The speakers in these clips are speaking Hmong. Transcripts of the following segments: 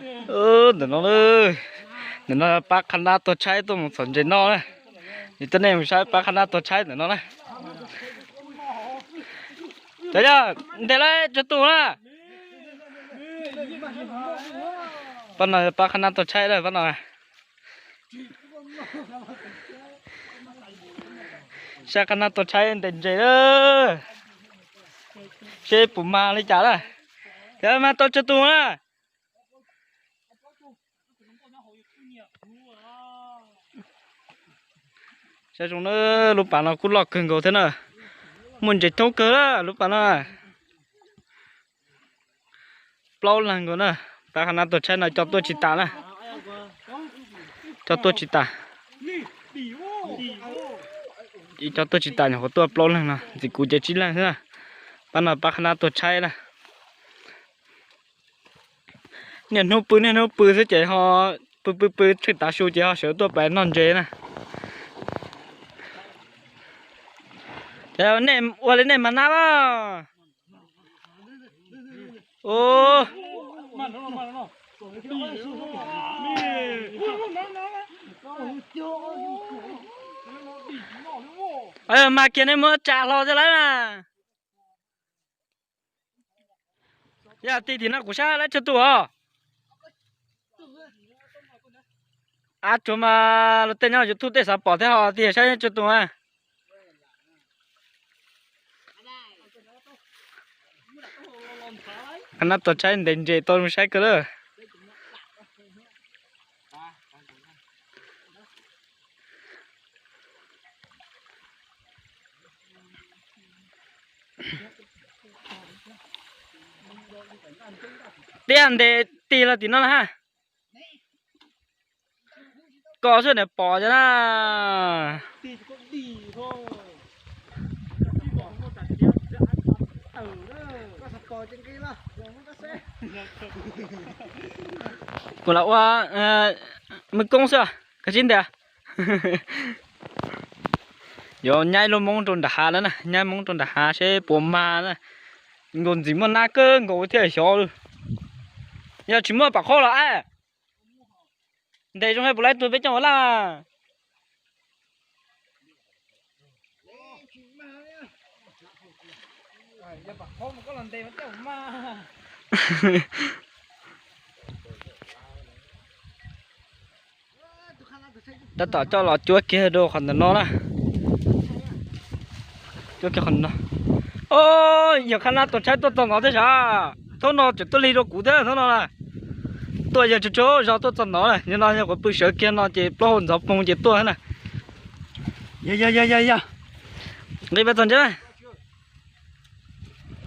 Ntawm no, ntawm no pab qhab nab tuag tshaib tuaj mus txhom ntses noj na. Nws tuaj nej mus saib pab qhab nab tuag tshaib ntawm no na. Cov yog ntes lawm tsawg tus na. Pab no pab qhab nab tuag tshaib lawm pab no. Saib qhab nab tuag tshaib ntes ntses lawm. Seb puas mag li cas lawm. Cov mag tau tsawg tus na. Saib zoo na, lub pas no kuj loj kawg nkaus thiab na. Muaj ntses thoob kawg na lub pas no. Plaub leeg nkaus na, pab qhab nab tuag tshaib no coj tuaj tsis tas na. Coj tuaj tsis tas. Coj tuaj tsis tas nyuam qhuav tuaj plaub leeg no, ntxim kuv ces tsib leeg xwb na. Pab no pab qhab nab tuag tshaib na. Niaj hnub pw niaj hnub pw xwb ces ho pw pw pw tshwj tav su ces ho sawv tuaj pais noj ntses na. Ces nej ua li nej mag nab a. Mag kiag nej muab tsa hlo thiab lawm na. Yog tig tim no kuv saib lawv tsawg tus os. Ab tsuag mas luag tej nyob YouTube tej xav pom thiab ho tig saib tsawg tus na. Qhab nab tuag tshaib ntes ntses tau zoo saib kawg lawm. Tiaj ntes tig los tim no na ha. Koj xwb niam pom cov na. Kuv lam ua mws koob xwb, koj tsis ntias. Yuav nyaib lub moob rau nram hav na, nyaib moob rau nram hav seb puas mag na. Nkaus ntxim muaj nab kawg nkaus thiaj xyov. Yog tsis muaj pam qhob los ab. Ntes zoo li puas laib tug peb coj ua laj. Tab tom coj los cuab kiag rau qhov ntawm no na. Cuab kiag qhov no. Yog qhab nab tuag tshaib tuaj txog no thiab sav. Thaum no tseem tuaj lig rau kuv thiab thaum no na. Tuaj yog tsuag tsuag zog tuaj txog no na, yog no yog kuv pw sawv kiag no ces plaub hau ntxhov poog ces tuaj na. Yog yog yog yog yog. Nqis peb txog ntse.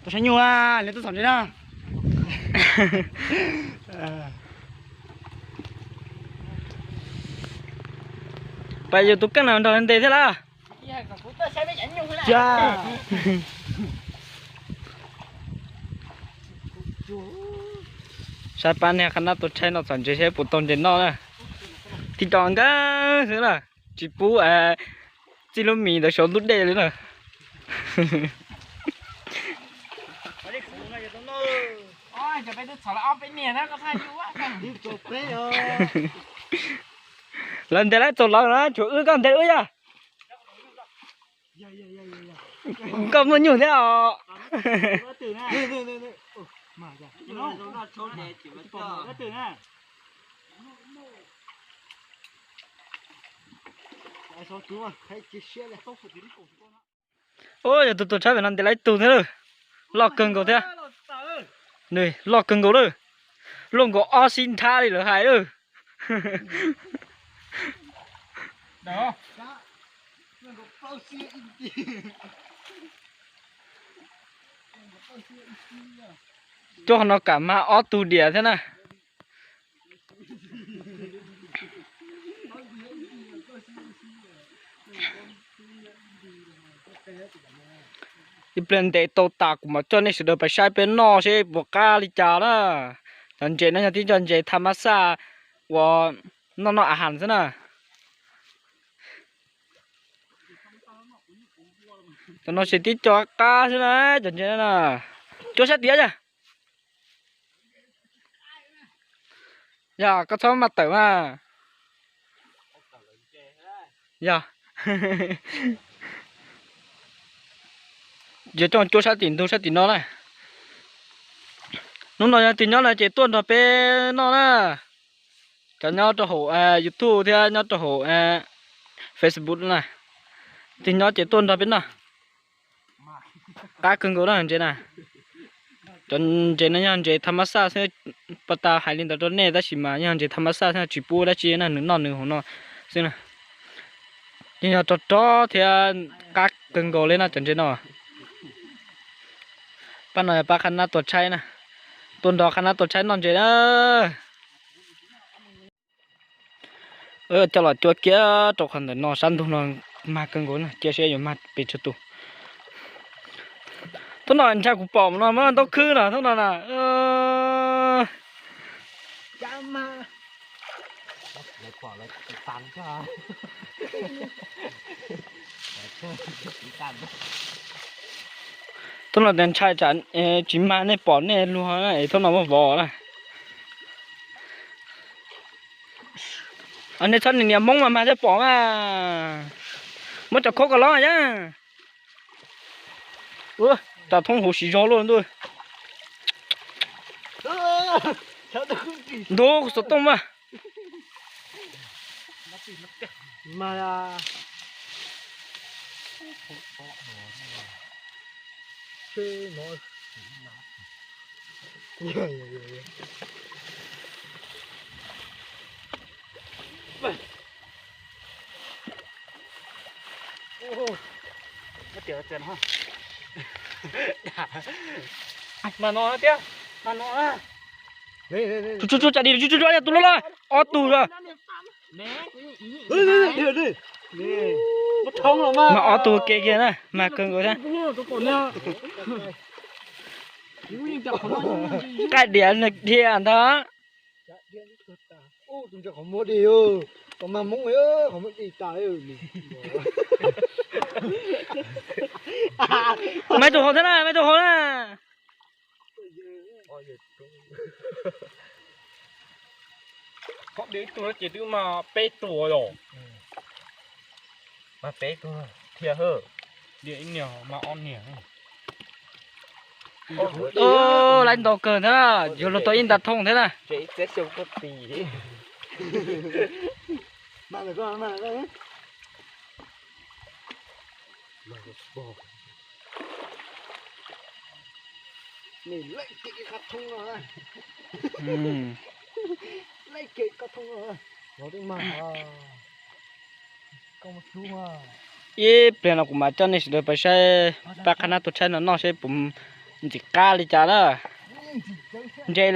Tuaj saib nyuj, lawv tuaj txhom ntses na. Pais yus tus keej na nrog lawv ntes thiab lawm. Saib pab niag qhab nab tuag tshaib no txhom ntses seb puas tau ntses noj na. Tib co nkeeg xwb na, tsis pub txij lub mis ntawd saum ntug dej li na. Lawv ntes lawv txaus lawv na, tshuav wb koj ntes wb yog. Koj muaj nyuj thiab os. Ub, yog tus tuag tshaib pem no ntes lawv ib tug thiab lawm. Loj kawg nkaus thiab. Loj kawg nkaus lawm. Loj nkaus ob xib nrab li lawv hais lawm. Cuab qhov no kam mag ob tug diam thiab na. Ib pliag ntes tau tas kuv mam coj nej sawv daws pais saib peb noj seb puas qab li cas na. Cov ntses no yog tib co ntses tham mas xaj uas noj noj a has xwb na. Cov no ces tib co qab xwb na, cov ntses no na. Cuab sab tias yog. Yog koj txhob maj tawm mas. Yog. Yuav coj cuab sab tim ntug sab tim no na. Hnub no yog tus nyob no ces tuaj nrog peb noj na. Cov nyob rau hauv YouTube thiab nyob rau hauv Facebook na. Tus nyob ces tuaj nrog peb noj. Qab kawg nkaus na ntses na. Cov ntses no yog ntses tham mas xaj xwb, pas tas hais li ntawd rau nej tab sis mas yog ntses tham mas xaj xwb tsis pub dab tsi na, nws noj nws hauv no xwb na. Yeej yog rog rog thiab qab kawg nkaus li no cov ntses no. Pab no yog pab qhab nab tuaj tshaib na, tuaj nrog qhab nab tuaj tshaib noj ntses na. Coj los cuab kiag rau qhov ntawm no sab ntug no mag kawg nkaus na, cia seb yuav mag pes tsawg tus. Thaum no ntshai kuv pom no muab ntaub khwb no thaum no na. Thaum no tias ntshai tsam tsis mag nej pom nej luag es thaum no muab vov na. Nej txhob niam niam Hmoob mas mag thiaj pom mas. Muab cov khab ko los yag. Ua cas thoob hauv siv zog luaj ntuj. Ntub xov tooj mas. Mas no thiab, mas no. Tsuj tsuj tsuj, tsa di tsuj tsuj, tus loj loj, ob tug. Mas ob tug ke kiag na, mas kawg nkaus thiab. Qaij diav dhia ntag. Maiv tug hauv thiab na, maiv tug hauv na. Qhov diav ib tug no ces twb mas peb tug yom. Mas peb tug thiab hwb. Diav ib niag mas ob niag. Laiv ntau kawg thiab, yuav luag tau ib nta thooj thiab na. Ib pliag no kuv mam coj nej sawv daws pais saib pab qhab nab tuaj tshaib no noj seb puas ntxim qab li cas na. Ntses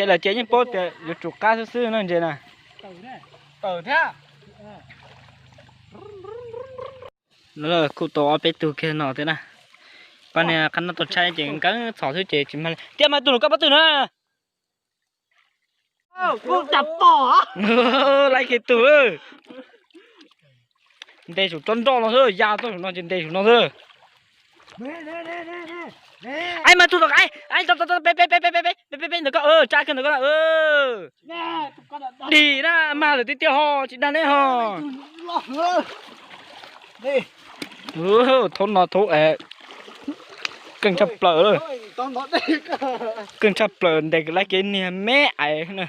lawm ces yeej paub tias yuav tsum qab xwb xwb na ntses na. Kuj tau ob peb tug kiag no thiab na. Pab niag qhab nab tuaj tshaib ces nkees txhom xwb ces tsis mag li. Tiag mas tus nus koj pab twg na. Laiv kiag tus. Ntes saum tsob nroj no xwb, ya txog saum no ces ntes saum no xwb. Ai mas tug tom qab, peb peb peb ntawm koj, tsa kiag ntawm koj na. Dim na, mag lawm tiag tiag ho, tsis dag neb ho. Thaum no thaum keej tshaj plaws, keej tshaj plaws ntes laiv kiag niag me ais na.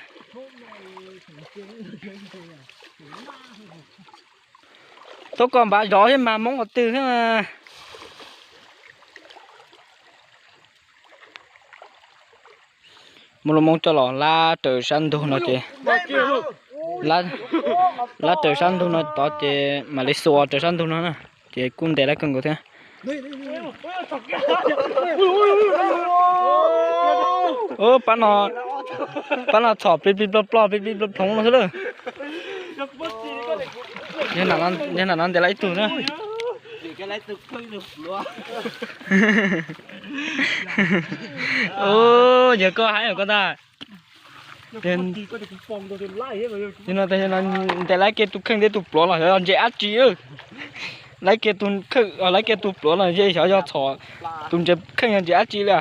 Thaum koj npav zov thiab mas Hmoob qhov twg thiab. Muab lub Hmoob coj los lab raws sab ntug no ces, lab raws sab ntug no tod ces mam li xuas raws sab ntug no na, ces kuj ntes laiv kawg nkaus thiab. Pab no txhom plig plig plog plog plig plig plog ploov no xwb lawm. Yog nram no ntes laiv ib tug na. Yog koj hais koj ntag. Ntes laiv kiag tus kheej thiab tus pluav los xyov yog ntses dab tsi. Laiv kiag tus kheej, laiv kiag tus pluav los xyov yog txhom tus ntses kheej yog ntses dab tsi li.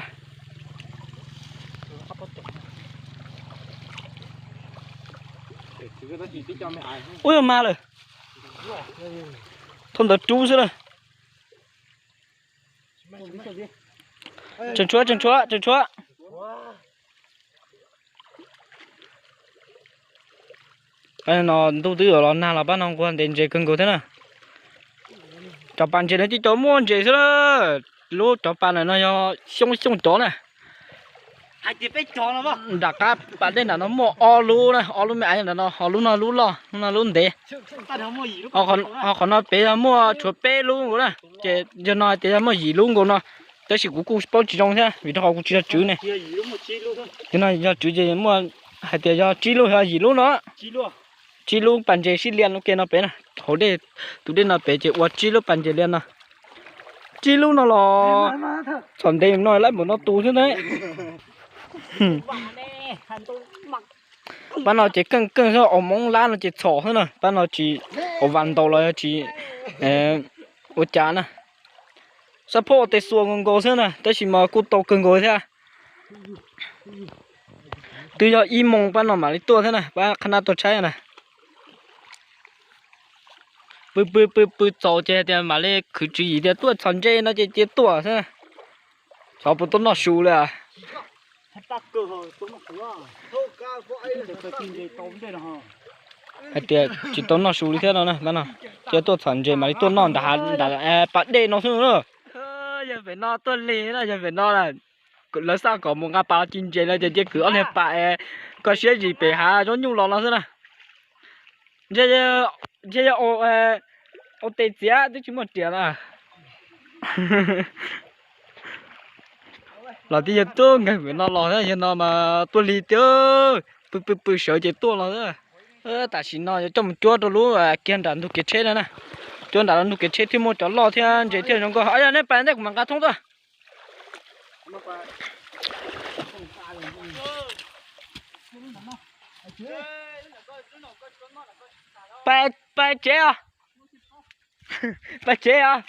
Ub, yog mas lawm. Thauj ntawv rub xwb na. Tseem tshuav, tseem tshuav, tseem tshuav. Pab no ntuj twb yuav los nag los pab no nquag ntev ntses kawg nkaus thiab na. Cov pas ntses no cov muaj ntses xwb na. Lub cov pas ntawm no yog Xyooj Xyooj cov na. Nram qab pas dej nram no muaj ob lub na, ob lub me aiv nram no, ho lub no lub loj, lub no lub ntev. Ho qhov no pem yog muaj tshuav peb lub nkaus na, ces yog no hais tias yog muaj yim lub nkaus no, tab sis kuv kuj paub tsis zoo thiab vim rau qhov kuv tsis yog tswv ne. Yog no yog tswv ces muaj hais tias yog tsib lub yog yim lub no. Tsib lub pas ntses sib lias ua ke no pem na, hauv dej, tus dej no pem ces ua tsib lub pas ntses lias no. Tsib lub no los txhom ntev no lawm npaum no tus xwb ne. Pab no ces keej keej xwb, aus moob lab no ces txhom xwb na, pab no tsis aus vas ntaus los yog tsis ua cas na. Xab phoj ua tes xuas nkaus nkaus xwb na, tab sis mas kuj tau kawg nkaus thiab. Twb yog ib moos pab no mam li tuaj thiab na, pab qhab nab tuaj tshaib na. Pw pw pw pw txaus ces hais tias mam li khwv tswv yim tias tuaj txhom ntses no ces cia tuaj xwb. Xyov puas tuaj noj su li. Hais tias tsis tau noj su li thiab no na, pab no cia tuaj txhom ntses mam li tuaj noj nram pas dej no xwb na. Yog pem no tuaj lig na, yog pem no lawv xaj kom mus nqa pas los ci ntses no ces cia kwv ob niag pas es koj siab zis pem hav zaub nyuj los no xwb na. Ntshe yog ua tes txiav twb tsis muaj riam na. Los twb yog tuaj nkeeg pem no los thiab, yog no mas tuaj lig tiag, pw pw pw sawv ces tuaj los thiab. Tam sim no yuav coj mus cuab rau lub kiag nram ntug kev tsheb no na. Cuab nram ntug kev tsheb thiaj muaj cov loj thiab ntses thiaj zoo nkauj. Yog nej pas ntej kuv mam nqa thoob tuaj. Pas tsev os. Pas tsev os.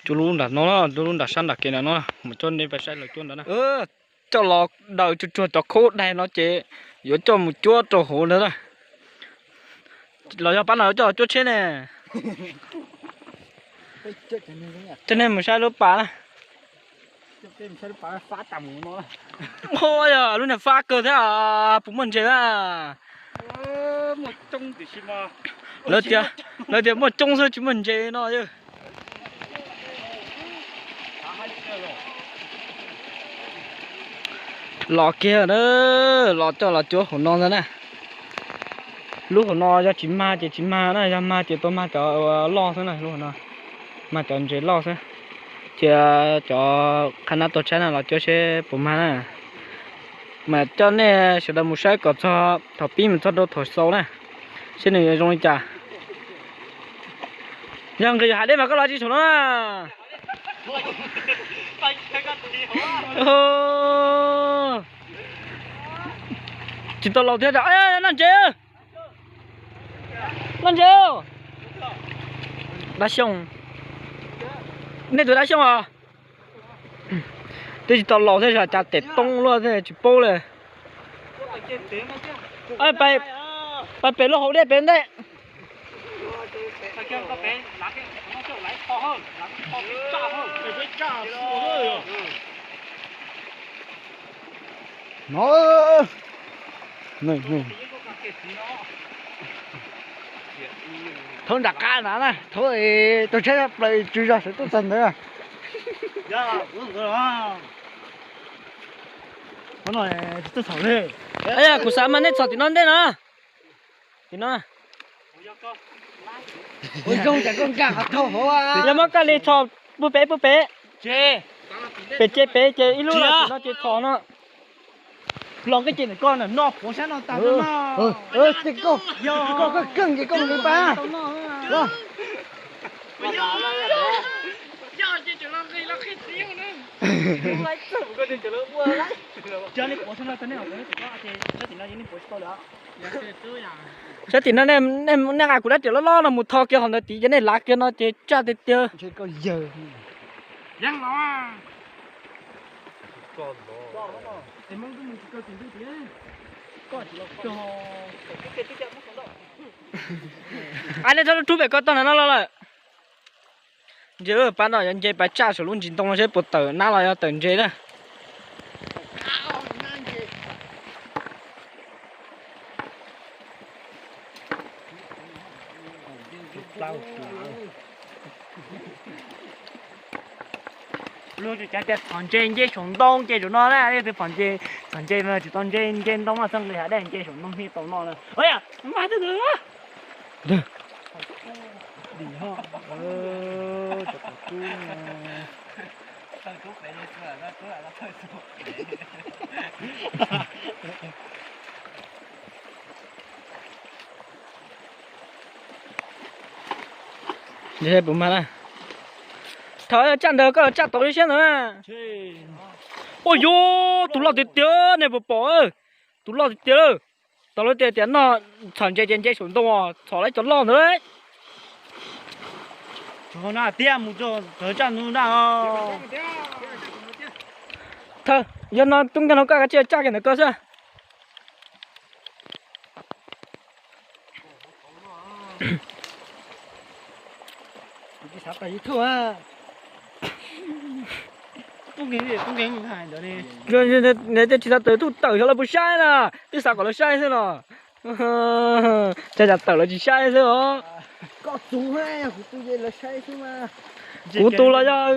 Cuab lub nram no, cuab lub nram sab nram kev nram no, mus coj nej pais saib lawv cuab ntawd na. Coj los daws tsuag tsuag cov khaub daig no ces yuav coj mus cuab rau hauv ntawd na. Los yog pab no coj cuab tsheb ne. Coj nej mus saib lub pas na. Yog lub niag fab kawg thiab, puas muaj ntses na? Lawv tias, lawv tias muaj coob xwb tsis muaj ntses no. Los kiag na, los coj los cuab hauv no ntag na. Lub hauv no yog tsis mag ces tsis mag na, yog mag ces tau mag cov loj xwb na, lub hauv no mag cov ntses loj xwb. Cia cov qhab nab tuaj tshab na los cuab seb puas mag na. Mas coj nej sawv daws mus saib kom txog thaum pib mus txog rau thaum xaus na, seb nws yuav zoo li cas. Yog nqis hav dej mas koj los tsis saum no na. Tsis tau laus thiab, noj ntses, noj ntses. Dab Xyooj, nej tus Dab Xyooj os. Twb tsis tau laus thiab, cas tes toob luaj thiab tsis paub li. Pais pem lub hauv dej pem ntej. No, thauv nram qab na, thauv tau tsheb plaws tsw zog sawv tuaj txog ntawd. Kuv xav mas nej txhom tim no ntej no. Tim no. Yog muab koj li txhom pub pem pub pem. Pem ces pem ces ib lub no ces txhom no. Los koj ces koj no qhuav sab no tag no. Koj keej ces koj mus li pab. Sab tim no, nej nqa kuv rab riam loj loj no mus tho kiag hauv ntawd tid ces nej lav kiag no ces tsaj tiag tiag. Ab, nej txhob rub pem ko tog na no los lawm. Ntse, pab no yuav nce pais tsaj saum lub ntsis ntoo seb puas tawm nab los yog tawm ntses na. Luag tseem tias txhom ntses nce saum ntoo ces saum no na, leej twg txhom ntses, txhom ntses mas tsis tau nce, nce ntoo mas txheej nqis hav dej nce saum ntoo thiaj tau noj na. Mas twb Thaum tsaj ntawd koj los tsaj tau li siab ntawd. Ua yuv, tus loj tiag tiag nej puas pom, tus loj tiag tiag lawm. Tau lawv tias tias noj txhom ntses ces nce saum ntoo, txhom lawv cov loj ntawd. Tiag mus rau tsaj ntug na. Thawj, yog no tub nkeeg no koj kav tsij tsaj kiag ntawm ko xwb. Nws tsis xav tawm YouTube na. Twb tsis xav tawm YouTube, tawm xyov lawv puas saib na, twb xav kom lawv saib xwb no. Cas cas tawm lawv tsis saib xwb os. Kuv tus los yog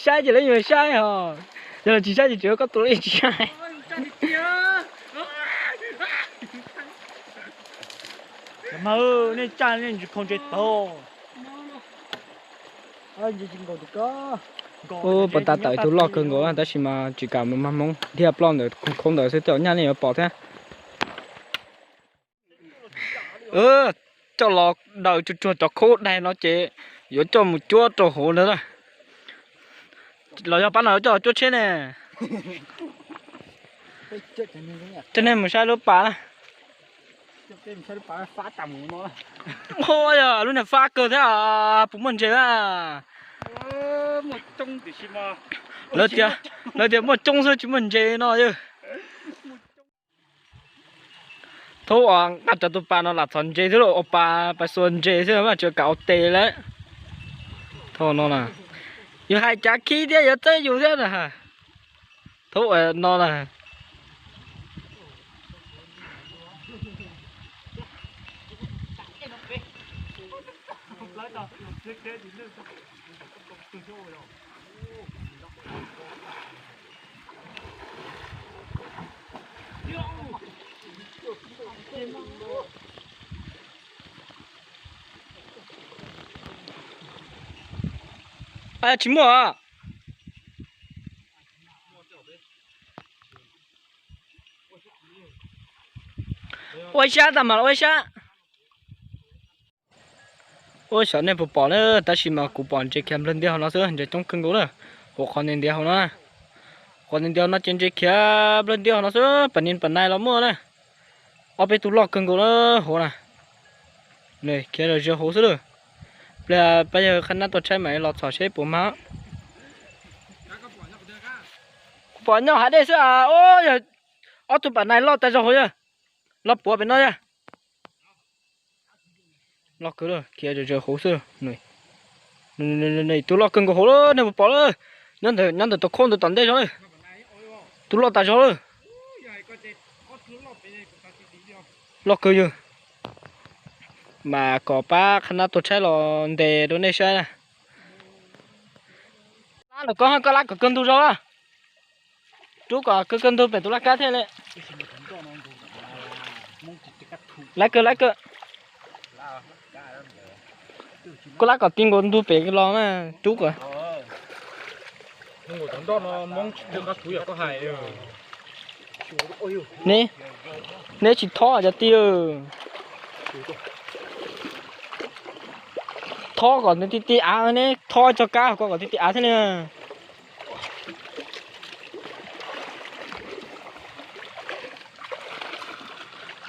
saib ces lawv yuav saib os, yog lawv tsis saib ces tseem koj tus los tsis saib. Nej tsaj nej tsis khau ntses tau. Ub, pas tas tawm ib tug loj kawg nkaus tab sis mas tsis kam mus mag hmoob, dhia ploj ntawm khau ntawd xwb, tej zaum nyaj nej yuav pom thiab. Coj los daws tsuag tsuag cov khaub daig no ces yuav coj mus cuab rau hauv ntawd. Los yog pab no yuav coj los cuab tsheb ne. Coj nej mus saib lub pas na. Ua yog lub niag fab kawg thiab, puas muaj ntses na? Lawv tias muaj coob xwb tsis muaj ntses no. Thaum ub nqa rau tus pas no lam txhom ntses xwb los ua pas, pas xuas ntses xwb mas tsis kam ua tes lawm. Thaum no na, yus hais cav khib thiab yuav txawb yus thiab na. Thaum no na. Tsis muaj. Ua ib sab tas mam los ua ib sab. Ua xyov nej puas pom na, tab sis mas kuv pom ntses khiav nplawg ntiav hauv no xwb, ntses coob kawg nkaus na. Hauv qhov ntiav ntiav hauv no, qhov ntiav ntiav hauv no ces ntses khiav nplawg ntiav hauv no xwb, pas nis pas nais los muaj na. Ob peb tug loj kawg nkaus na hauv na. Khiav zom zaws hauv xwb lawm. Pliag pab yawg qhab nab tuaj tshaib mam los txhom seb puas mag. Kuv pom nyob hav dej xwb. Yog ob tug pas nais loj tas zog hauv yog, loj puav pem no yog. Loj kawg, khiav zom zaws hauv xwb. Tus loj kawg nkaus hauv lawm, nej puas pom lawm? Nyob ntawm, nyob ntawm tus khauj ntawd tom ntej zog lawm. Tus loj tas zog lawm. Loj kawg yog. Mas kom pab qhab nab tuaj tshaib los ntes rau nej saib na. Lab lawm koj, koj lab kom kawg ntug zog. Rub kom kawg kawg ntug pem tus laj kab thiaj li. Lab kawg, lab kawg. Koj lab kom ti nkaus ntug pem los na, rub kom. Neb, neb tsis thob cov tij. Thob kom nws ti ti av, neb thob tso kab kom ti ti av thiaj li.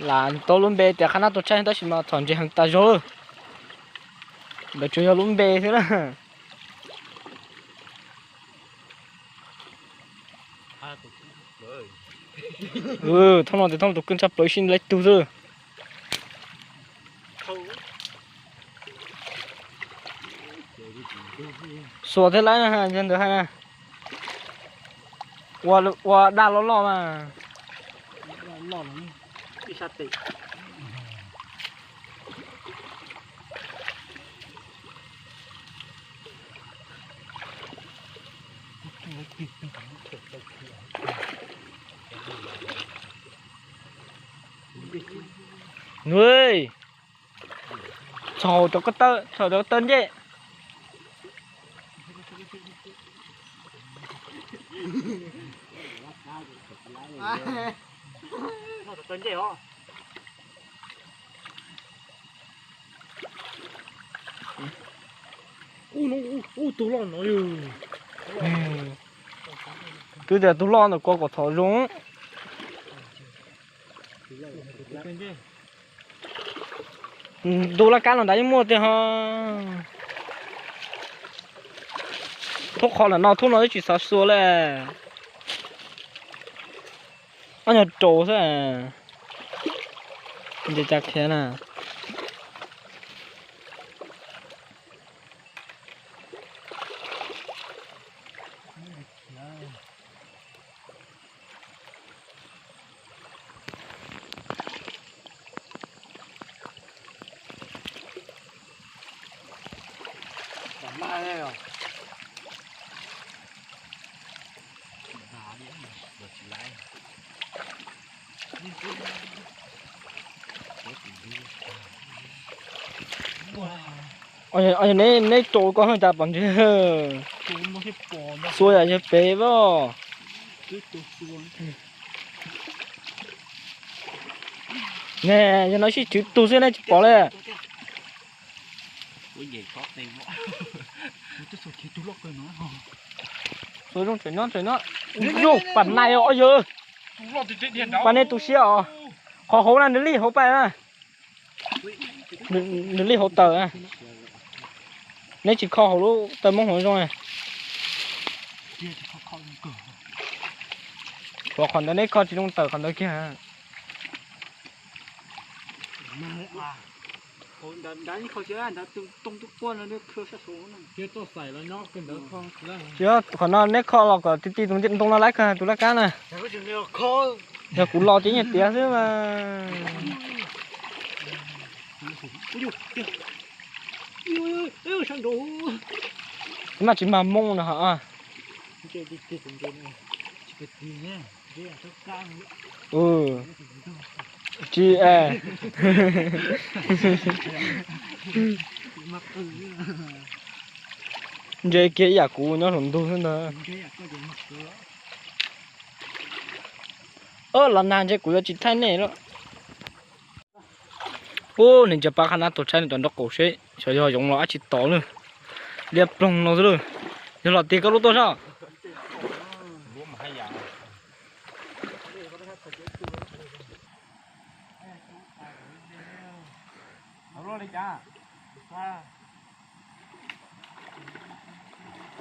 Lam tau lub npe tias qhab nab tuag tshaib tab sis mas txhom ntses heev tas zog lawm. Ntawd tsuas yog lub npe xwb na. Thooj no tias thooj tus kawg tshaj plaws sib ntaus tug xwb. Xuas thiab lawm na, ntawd hais na. Ua daj loj loj mas. Nws, txhom cov ko taw, txhom cov taw ncej. Ub, tus loj no. Twb tias tus loj ntawm ko kom txhom zoo. Tus laj kab no nrad yeej muaj tiag ho. Thoob qhov lam no thoob no twb tsis xav xuas li. Ob nyuag rau xwb. Nce cas khiav na. Neb rau koj cas pom ntshe xuas yam yog pem os. Ne, yog no sib tswv tug xwb nej tsis pom li. Xuas zoo tseem nyob tseem nyob. Yog pas nais os yawg. Pas nej tu siab os. Qhov hauv na, nws lij hauv pas na. Nws lij hauv taws. Neb tsis kho hauv lub taw Moob hauv zoo. Ua qhov ntawd neb kho tsis zoo tawm qhov ntawd kiag. Qhov no neb kho los kom ti ti tus ntoo no laib kag tus laj kab na. Yog kuv los ces nyiaj tiav xwb mas. Maj tsis mag moo no hos. Tsis, ntse kiag ib yam kuv nyob saum ntug xwb ntag. Los nag ntshe kuv yuav tsis thaij nej lawm. Ub, nws ntsia pab qhab nab tuag tshaib nws cov nraub qaum seb xyov yog yoov los dab tsi tom lawm. Liab ploog no xwb lawm. Yog los tig koj lub tuaj soj.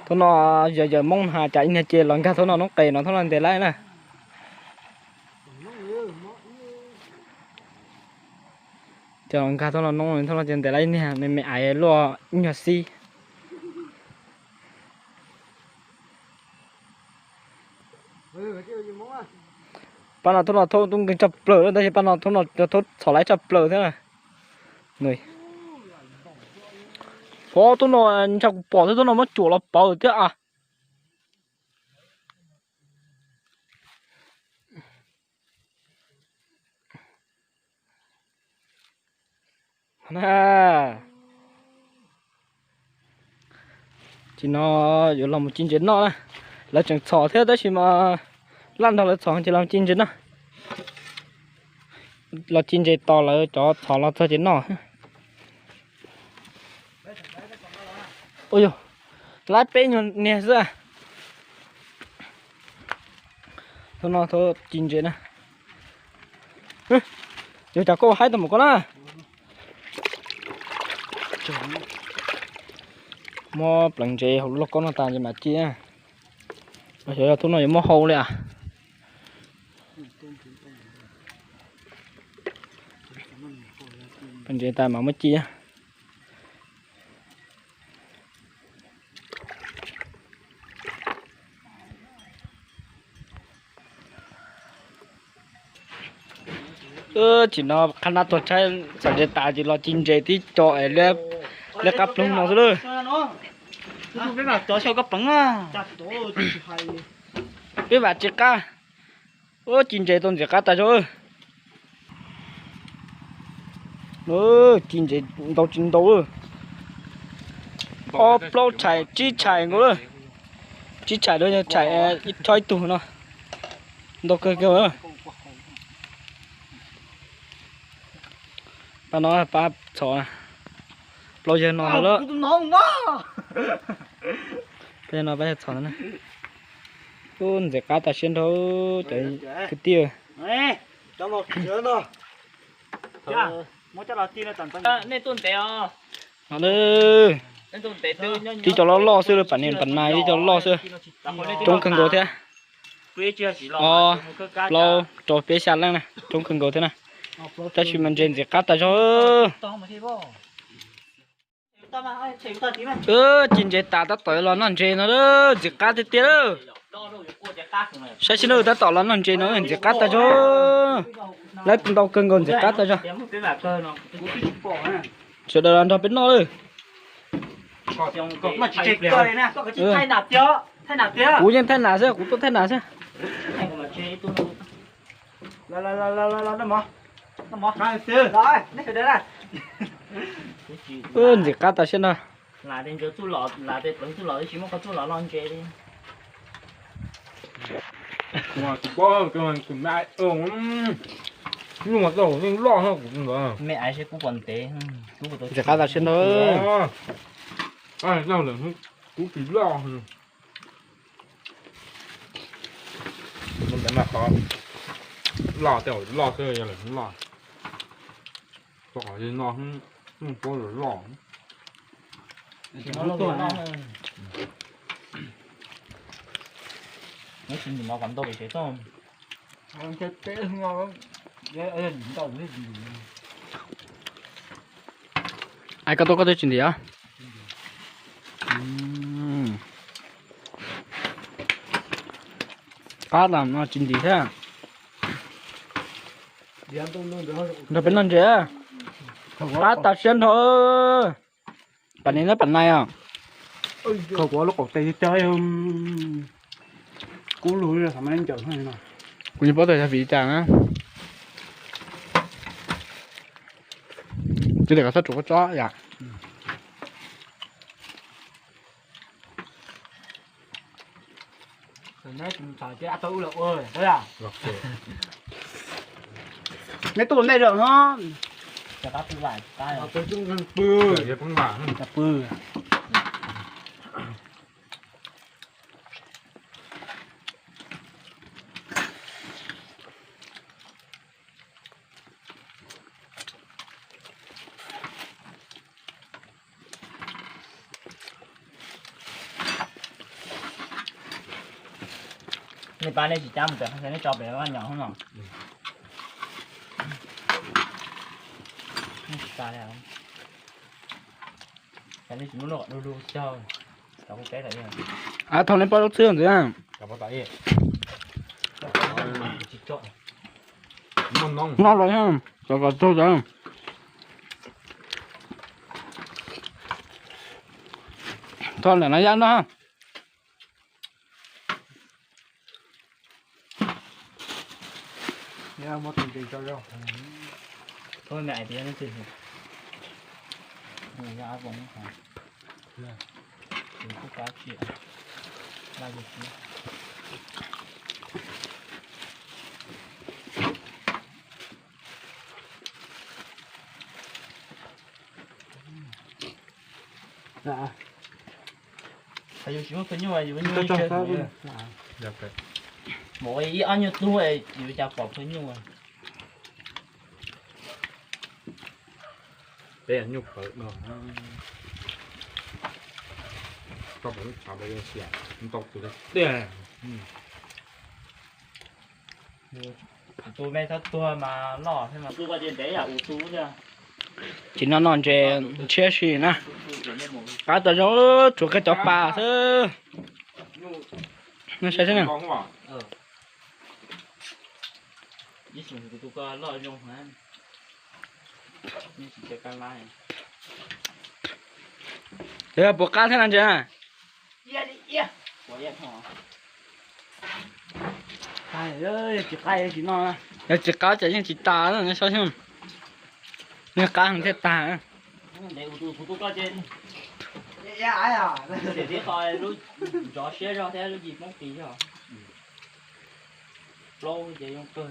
Thaum no yawg yawg Moob has cas ib niag ces los nkag thaum no noob qes no thaum no ntes laib na. Ces los nkag thaum no noob thaum no ces ntes laib ib niag me me aiv luaj ib nyuag xib. Pab no thaum no thaum tub nkeeg tshaj plaws tab sis pab no thaum no thaum txhom laib tshaj plaws thiab na. Hov thaum no ntshai kuv pom thiab thaum no muab cuam los pawv thiab a. Ces no yuav los mus ci ntses noj na. Lawv tseem txhom thiab tab sis mas laj nrog lawv txhom ces los ci ntses noj. Los ci ntses tos lawv cov txhom los txog ces noj. Ua yog, laib peb nyuag niag xwb. Thaum no thaum ci ntses na. Yog cas koj haib tau mus koj na. Muab pleev ntsev hauv lub lauj kaub no tas ces mam ci. Los xyov yog hnub no yuav muab hau li as. Pleev ntsev tas mam muab ci. Tsim no qhab nab tuag tshaib, txhom ntses tas ces los ci ntses tib co es liab qab ploog no xwb lawm. Peb vam tsis qab. Ua ci ntses tau ntxim qab tas zog. Ci ntses ntau tsis ntau. Ob plaub tshais tsib tshais nkaus lawm. Tsib tshais rau yog tshais ib tug no. Ntau kawg kiag. Pab no pab txhom. Plaub yawg no lawm. Pab yawg no pab yawg txhom na. Ub, ntxim qab tas siab nrho cov kwv tij. Nej tuaj ntev os. No, tib cov loj loj xwb, pam niam pam nais tib cov loj xwb. Coob kawg nkaus thiab. Ob, plaub, rau peb xya leej na, coob kawg nkaus thiab na. Tab sis mas ntses ntxim qab tas zog. Ci ntses tas tab tom los noj ntses no, ntxim qab tiag tiag lawm. Saib sib nrab tab tom los noj ntses no ntxim qab tas zog. Lawv ntau kawg nkaus ntxim qab tas zog. Sawv daws los nrog peb noj lawm. Kuv yeej thaij nas xwb, kuv tuaj thaij nas xwb. Ntxim qab tas siab ntag. Ntxim qab tas siab ntag. Kuv tsis loj. Ntawd mas qhov loj tej loj xwb, yog lawm loj. Qhov no, no puab loj. Ai, koj tuaj koj twb tsis ntim os. Qab tas no tsis ntim thiab. Nrog peb noj ntses, qab tas siab nrho. Pam niam nab pam nais os. Khaws kuv lub qaum tes cog, kub lug xav mas ncaws no. Kuv yeej paub tias yog vim li cas na. Ces tias kom txhob rua koj tsob yom. Neb tuaj ntej lawm no. Pw. Nej pab nej tsis cab mus pem qhov neb tso pem vaj nyom no. Tsis tas li. Thaum neb pab lub txwb ntxiv. No los, kom kom tug. Tho lam no yaj no. Yus tsis muaj phawj nyuj, yus muaj nyuj tsawg. Mus ib ob nyuag tug yus cas pom phawj nyuj. Peb nyuj pawv no, koj pom lub tshav ntau tus tiag. Tus me txhob tuag mas loj thiab. Tsis no no ntses ntshiab si na. Qab tas zoo, tshuav koj cov pas xwb. No saib xwb na. Puas qab thiab no ntses na? Yog tsis qab ces yeej tsis tas, saib xwb. Yog qab heev thiaj tas. Nrov siab zog thiab lub yim poob tis zog. Plaub ces zoo kawg.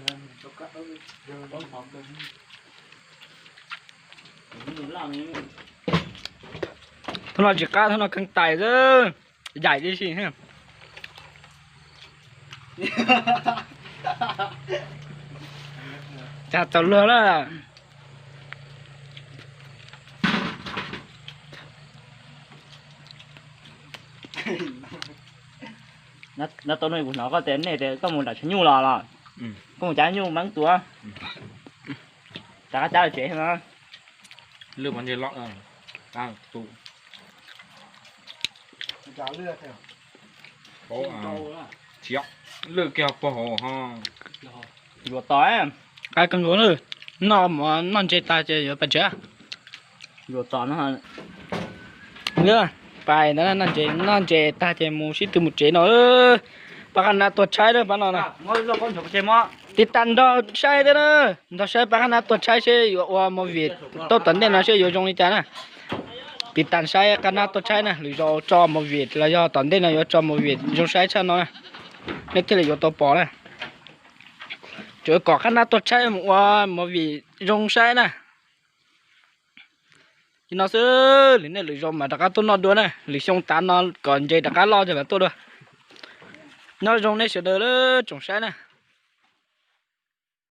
Thaum no tsis qab, thaum no kheej tais xwb, yaim tib si. Cas txaus luag lawm. No tau no kuv hnov koj tias nej tias koj mus nram tshav nyuj los los, koj mus cav nyuj meeb tus, rov qab cab los tsev no. Lwj pov ntses loj, tu, lwj kiag pog hauv ho. Yuav tos, qab kawg nkaus, noj mov noj ntses tag ces yuav pais tsev. Yuav tos no. Pais ntawd, noj ntses, noj ntses tag ces mus sib tw mus tsev no. Pab qab nab tuaj tshaib na pab no na. Tiv tas nrog saib thiab na, nrog saib pab qab nab tuaj tshaib seb yuav ua movie tau tom ntej no seb yuav zoo li cas na. Tiv tas saib qab nab tuaj tshaib na, lwm zaus tso movie los yog tom ntej no yuav tso movie zoo saib tshaj no na, nej thiaj li yuav tau pom na. Tsuas kom qab nab tuaj tshaib mus ua movie zoo saib na. Li no xwb, lwm nej lwm zaus mas rov qab tuaj noj dua na, lwm xyoo tav no kom ntses rov qab loj ces mam tuaj dua. Nyob zoo nej sawv daws tsoom saib na.